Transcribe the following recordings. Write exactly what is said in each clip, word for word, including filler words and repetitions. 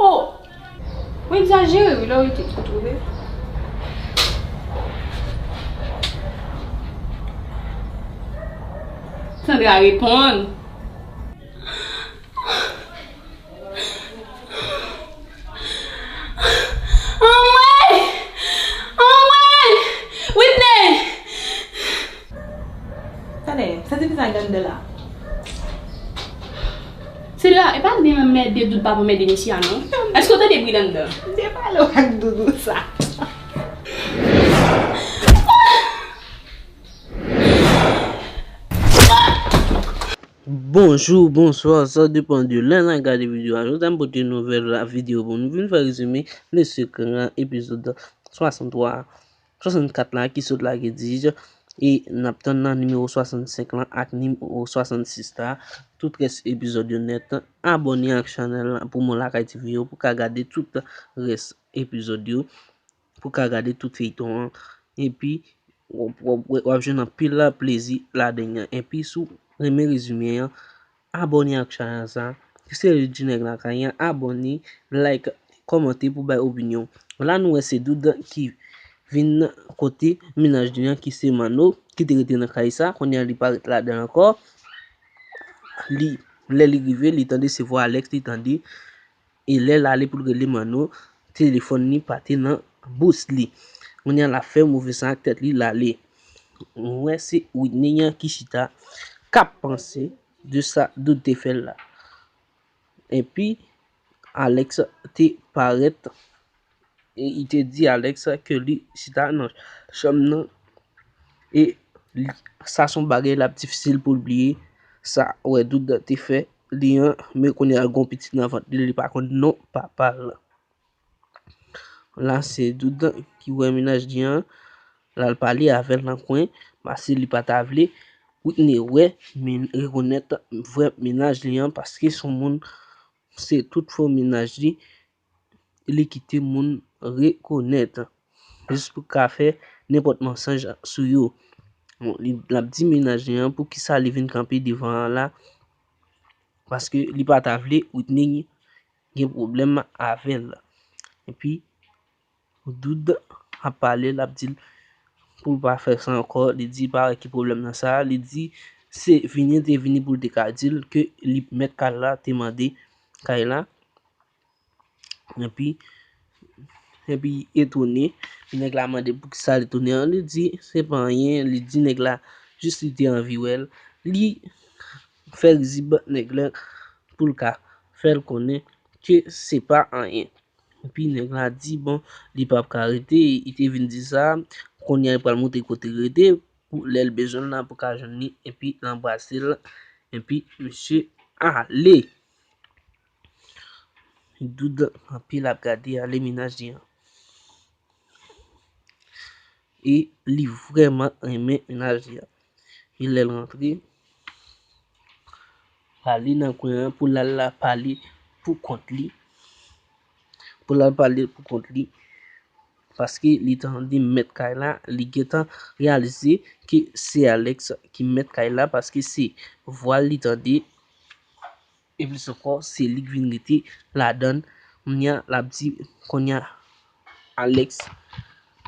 Oh! Ou egzajere, wi, lè w rete tou, tou, wi. Sandra, reponn. Anmwey! Anmwey! Whitney! Tande, sa ti fi sa k anndan la? Sandra, e pa de menm mède doud pa pou mède mesye a, non? Èske w tande bri anndan? M te pale w ak doudou sa. Bonjou, bonswa, sa depann de lè n a gade videyo a. Jodi a m pote nouvèl la videyo pou nou vin fè rezime Le Secret epizòd swasanntwa, swasannkat la ki sot lage dij, e n ap tann nan nimewo swasannsenk lan ak nimewo swasannsis la. Tout rès epizòd yo nèt. Abòne ak chanèl Pou Mwen Lakay T V yo pou ka gade tout rès epizòd yo, pou ka gade tout feyton an. Epi, w ap, w ap, w ap jwenn anpil plezi ladan l. Epi, si w renmen rezime an, abòne ak chanèl sa. Si se li di nèg lakay an, abòne, like, kòmante pou bay opinyon. La, nou wè se Doud ki vin kote mennaj li an, ki se Mano, ki te rete nan kay sa. Kounye a, li pa ret ladan l ankò. Li, lè li rive, li tande se vwa Alex, li tande. E lè l ale pou l rele Mano, telefòn li pa te nan bous li. Kounye a l ap fè move san ak tèt li, l ale. Nou wè se Whitney an ki chita, k ap panse de sa Doud te fè l la. Epi, Alex te parèt, e li te di Alex ke li chita nan chanm nan, e li, sa se yon bagay l ap difisil pou l bliye, sa wè Doud te fè li an, men kounye a l gen yon pitit nan vant li, li pa konn non papa l. La, se Doud ki wè mennaj li an, l al pale avè l nan kwen, paske li pa ta vle Whitney wè, men rekonèt vrè mennaj li an, paske se yon moun, se tout fo mennaj li, li kite moun rekonèt, jis pou ka fè nenpòt mansonj sou yo. Bon, li, l ap di mennaj li an poukisa li vin kanpe devan an la, paske li pa ta vle Whitney gen pwoblèm avè l. Epi, Doud ap pale, l ap di l pou l pa fè sa ankò. Li di pa wè ki pwoblèm nan sa. Li di se vini te vini pou l te ka di l ke li mèt kay la te mande kay la. Epi, epi etone, nèg la mande poukisa l etone an. Li di se pa anyen. Li di nèg la jis li te anvi wè l. Li fè rizib nèg la pou l ka fè l konnen ke se pa anyen. Epi nèg la di, bon, li p ap ka rete, li te vin di sa, kounye a li pral montre kote l rete, pou lè l bezwen l la pou ka jwenn li, epi l anbrase l, epi misye ale. Doud anpil ap gade ale mennaj li an. E li vrèman renmen mennaj li an. E lè l rantre, pale nan kwen an pou l al la pale pou kont li. Pou l al pale pou kont li. Paske li tande mèt kay la, li gentan reyalize ke se Alex ki mèt kay la, paske se vwa l li tande. E plis ankò, se li k vin rete ladan l. Kounye a, l ap di, kounye a, Alex,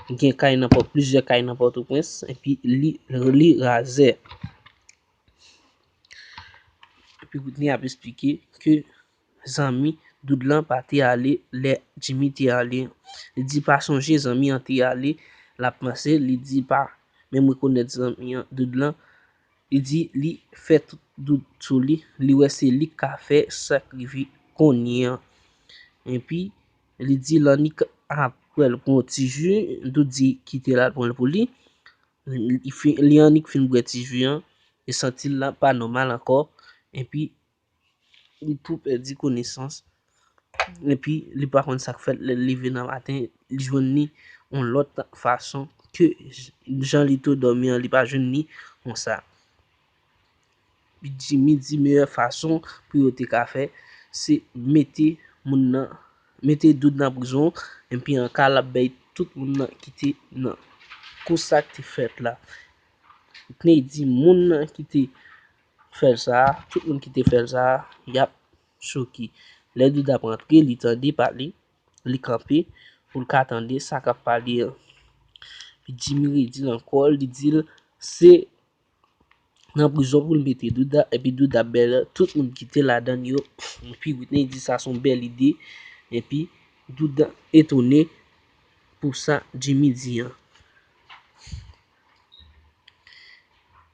gen kay nan Pò, plizyè kay nan Pòtoprens, epi li, li razè. Epi Whitney ap esplike ke zanmi Dood lan pa te ale lè Jimmy te ale. Li di pa sonje zanmi an te ale, l ap panse, li di pa menm rekonèt zanmi an, Dood lan. Li di li fè tout Dood sou li, li wè se li k ka fè sa k rive kounye an. Epi, li di Lannik ap pral pran yon ti ji, Dood di kite l al pran l pou li. Li, li annik fin bwè ti ji an, li santi l la pa nòmal ankò, epi li tou pèdi konesans, epi li pa konn sa k fèt lè l leve nan maten, li jwenn li yon lòt fason ke jan li te dòmi an, li pa jwenn li konsa. Jimmy di meyè fason pou yo te ka fè, se mete moun nan, mete Dood nan prizon, epi an ka l ap bay tout moun nan ki te nan kou sa k te fèt la. Whitney di moun nan ki te fè l sa, tout moun ki te fè l sa, y ap choke. Lè Dood ap rantre, li tande pale, li kanpe pou l ka tande sa k ap pale an. Epi Jimmy redi l ankò, li di l se nan prizon pou l mete Dood, epi Dood ap bèl tout moun ki te ladan l yo. Epi Whitney di sa se yon bèl ide, epi Dood etone pou sa Jimmy di an.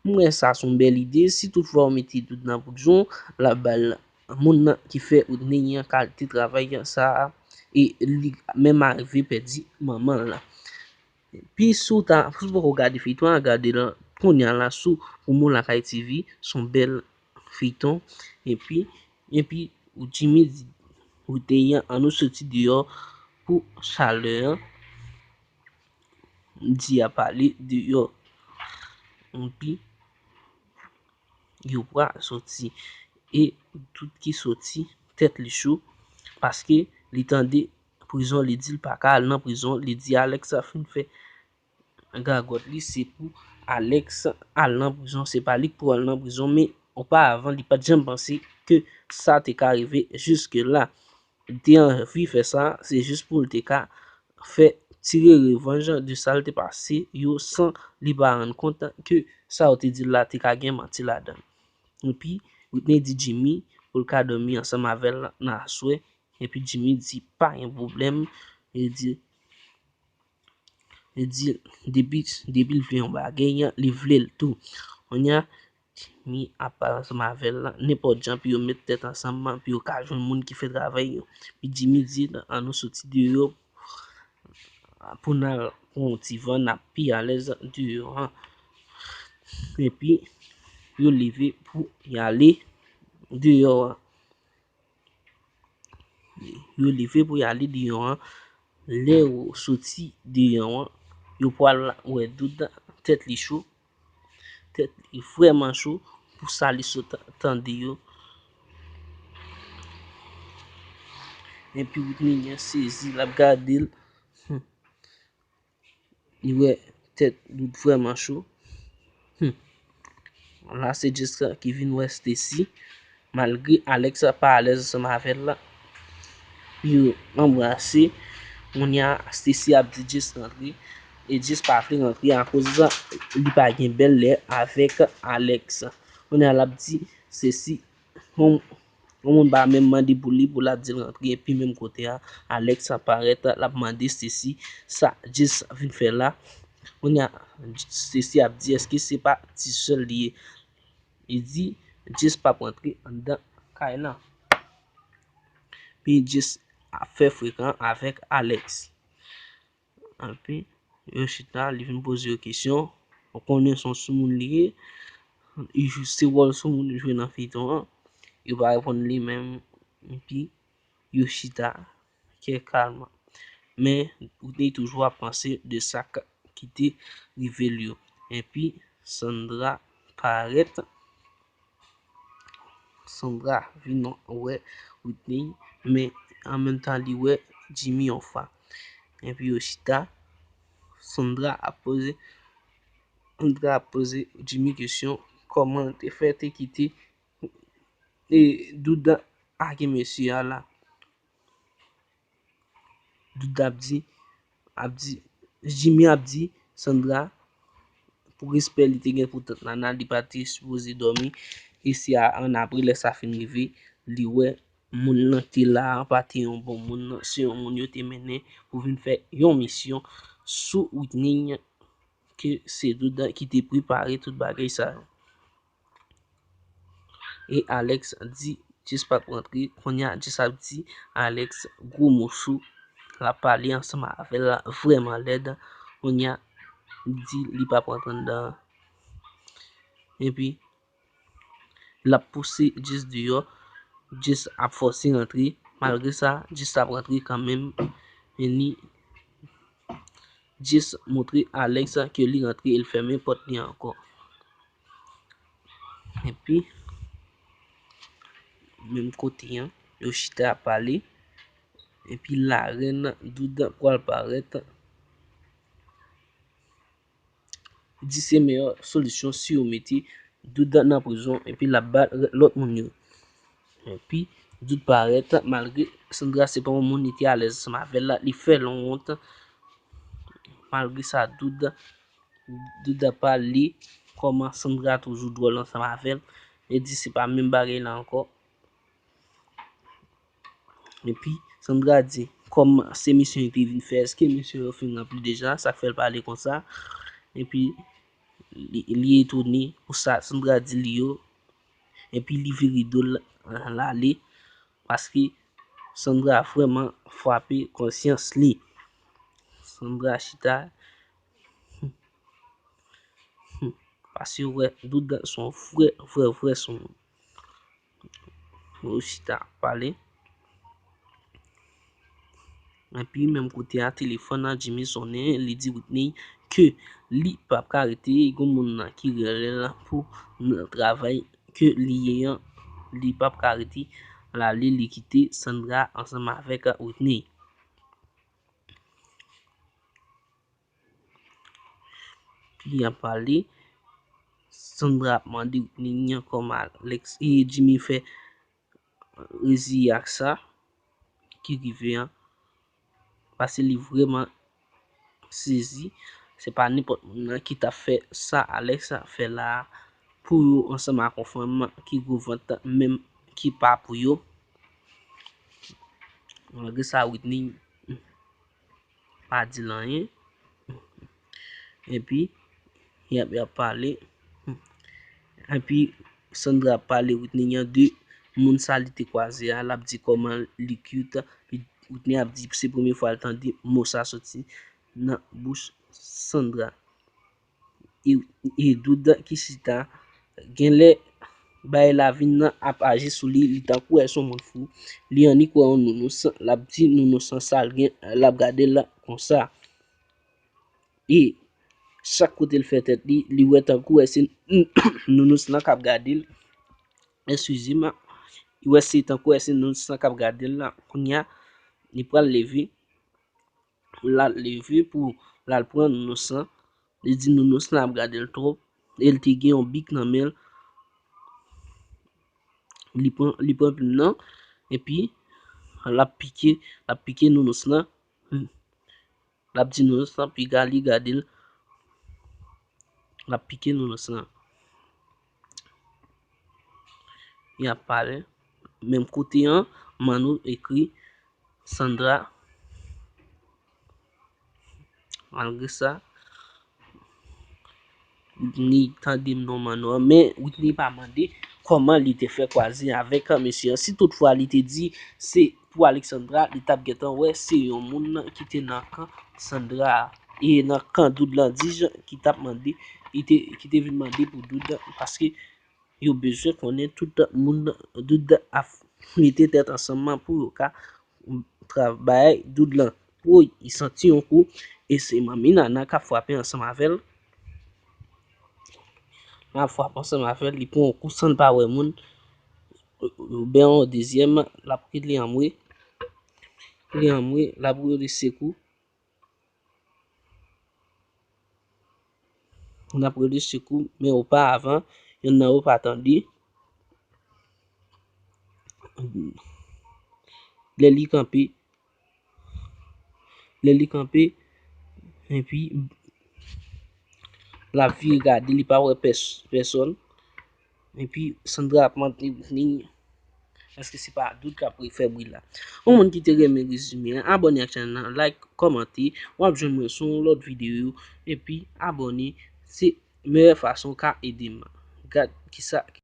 Mwen sa se yon bèl ide, si toutfwa w mete Dood nan prizon, l ap ba l moun nan ki fè Whitney an kalite travay sa a, e li menm arive pèdi manman l la. Epi si w ta, si w poko gade feyton an, gade l kounye a la sou Promo Lakay T V, se yon bèl feyton. Epi, epi Jimmy di Whitney an, ann nou soti deyò pou chalè an. Di a pale deyò. Epi yo pral soti. E Dood ki soti, tèt li cho, paske li tande prizon, li di l pa ka al nan prizon, li di Alex fin fè gagòt li, se pou Alex al nan prizon, se pa li k pou al nan prizon, men oparavan li pa t janm panse ke sa te ka rive jiske la. Li te anvi fè sa, se jis pou l te ka fè, tire revanj de sa l te pase yo san li pa rann kont ke sa yo te di l la te ka gen manti ladan l. Epi Whitney di Jimmy pou l ka dòmi ansanm avè l nan aswè. Epi Jimmy di pa gen pwoblèm. Li di, li di depi, depi l vle yon bagay, li vle l tou. Kounye a, Jimmy ap pale ansanm avè l nenpòt jan pou yo met tèt ansanm, pou yo ka jwenn moun ki fè travay yo. Epi Jimmy di l, ann nou soti deyò pou n al pran yon ti van, n ap pi alèz deyò an. Epi yo leve pou y ale deyò an. Yo leve pou y ale deyò an. Lè yo soti deyò an, yo pral wè Dood, tèt li cho. Tèt li vrèman cho pou sa li sot tande yo. Epi Whitney an sezi, l ap gade l. Hmm. Li wè tèt Dood vrèman cho. Hmm. La, se Jess ki vin wè Stacy. Malgre Alex pa alèz ansanm avè l la, yo anbrase. Kounye a, Stacy ap di Jess rantre. E Jess pa vle rantre akoz li pa gen bèl lè avèk Alex. Kounye a, l ap di Stacy, yon, yon moun pa menm mande pou li, pou l ap di l rantre. Epi menm kote a, Alex ap parèt, l ap mande Stacy sa Jess vin fè la. Kounye a, Stacy ap di, èske se pa ti sè l li ye? Li di, Jess p ap rantre anndan kay lan. Epi Jess ap fè frekan avèk Alex. Epi yo chita, li vin poze yo kesyon. Ou konnen se yon soumoun li ye. Li jwe, se wòl soumoun li jwe nan feyton an. Yo pa reponn li menm. Epi yo chita kè kalm. Men Whitney toujou ap panse de sa k, ki te rive l yo. Epi Sandra parèt. Sandra vin wè Whitney, men an menm tan li wè Jimmy yon fwa. Epi yo chita, Sandra ap poze, Sandra ap poze Jimmy kesyon, kòman l te fè te kite, e, Dood ak mesye a la. Dood ap di, ap di, Jimmy ap di Sandra, pou respè li te gen pou tant Nana, li pa te sipoze dòmi. E se a, an apre, lè sa fin rive, li wè moun nan ki te la a pa te yon bon moun, se yon moun yo te mennen pou vin fè yon misyon sou Whitney, ke se Dood ki te prepare tout bagay sa yo. E Alex di Jess pa t rantre. Kounye a, Jess ap di Alex gwo mo sou. L ap pale ansanm avè l vrèman lèd. Kounye a, li di li p ap rantre anndan. Epi, l ap pouse Jess deyò. Jess ap fòse rantre. Malgre sa, Jess ap rantre kanmenm. E li Jess montre Alex ke li rantre e l fèmen pòt li ankò. Epi, menm kote an, yo chita ap pale. Epi larèn Dood pral parèt. Di se meyè solisyon si yo mete Dood nan prizon epi l ap bat lòt moun yo. Epi, Dood parèt, malgre Sandra se pa yon moun li te alèz ansanm avè l la, li fè l yon wont. Malgre sa, Dood, Dood pale kòman Sandra toujou dwòl ansanm avè l. Li di se pa menm bagay la ankò. Epi, Sandra di, kòm se misyon li te vin fè, èske misyon yo fin ranpli deja? Sa k fè l pale konsa? Epi, li, li etone pou sa Sandra di li yo. Epi, li vire do l, l ale, paske Sandra vrèman frape konsyans li. Sandra chita, paske wè, Dood se yon vrè, vrè, vrè son moun. Yo chita ap pale. Epi, menm kote a, telefòn nan Jimmy sonnen, li di Whitney ke li p ap ka rete, gon moun nan ki rele l pou nan travay ke li ye an, li p ap ka rete, l ale, li kite Sandra ansanm avèk Whitney. Li ap pale, Sandra ap mande Whitney kòman Alex e Jimmy fè reziye ak sa ki rive an, paske li vrèman sezi. Se pa nenpòt moun nan ki t ap fè sa Alex fè la a pou yo ansanm ak yon fanm ki gwo vant menm ki pa pou yo. Malgre sa, Whitney pa di l anyen. Epi, y ap, y ap pale. Epi, Sandra ap pale Whitney an de moun sa li te kwaze a. L ap di kòman li cute. Whitney ap di se premye fwa l tande mo sa soti nan bouch Sandra. E, e Dood ki chita, genlè bay lavi nan ap aji sou li, li tankou wè se yon moun fou. Li annik wè yon nounous, l ap di nounous lan sa l gen, l ap gade l konsa. E chak kote l fè tèt li, li wè tankou wè se nounous lan k ap gade l. Eskize m, li wè se tankou wè se nounous lan k ap gade l la. Kounye a, li pral leve. L al leve pou l al pran nounous lan. Li di nounous lan ap gade l twòp. E l te gen yon bik nan men l. Li pran, li pran plim nan. Epi, l ap pike, l ap pike nounous lan. L ap di nounous lan, piga li gade l. L ap pike nounous lan. Y ap pale. Menm kote an, Mano ekri Sandra. Malgre sa, Whitney tande non Mano an, men Whitney pa mande kòman li te fè kwaze avèk mesye an. Si toutfwa li te di se pou Alexandra, li t ap gentan wè se yon moun ki te nan kan Sandra a. E nan kan Dood lan, di jan ki t ap mande, ki te, ki te vin mande pou Dood, paske yo bezwen konnen tout moun Dood ap mete tèt ansanm pou yo ka travay Dood lan. Woy, li santi yon kou, e se manmi Nana k ap frape ansanm avè l. L ap frape ansanm avè l, li pran yon kou san l pa wè moun. Oubyen yon dezyèm, l ap rele anmwe. Rele anmwe, l ap rele sekou. N ap rele sekou, men oparavan, yonn nan yo pa tande. Lè li kanpe, lè li kanpe, Epi l ap vire gade, li pa wè pès- pèsonn. Epi Sandra ap mande li èske se pa Doud k ap fè bri la. Yon moun ki te renmen rezime an, abòne ak chanèl nan, like, kòmante. W ap jwenn mwen sou yon lòt videyo. Epi abòne, se meyè fason w ka ede m. Gad kisa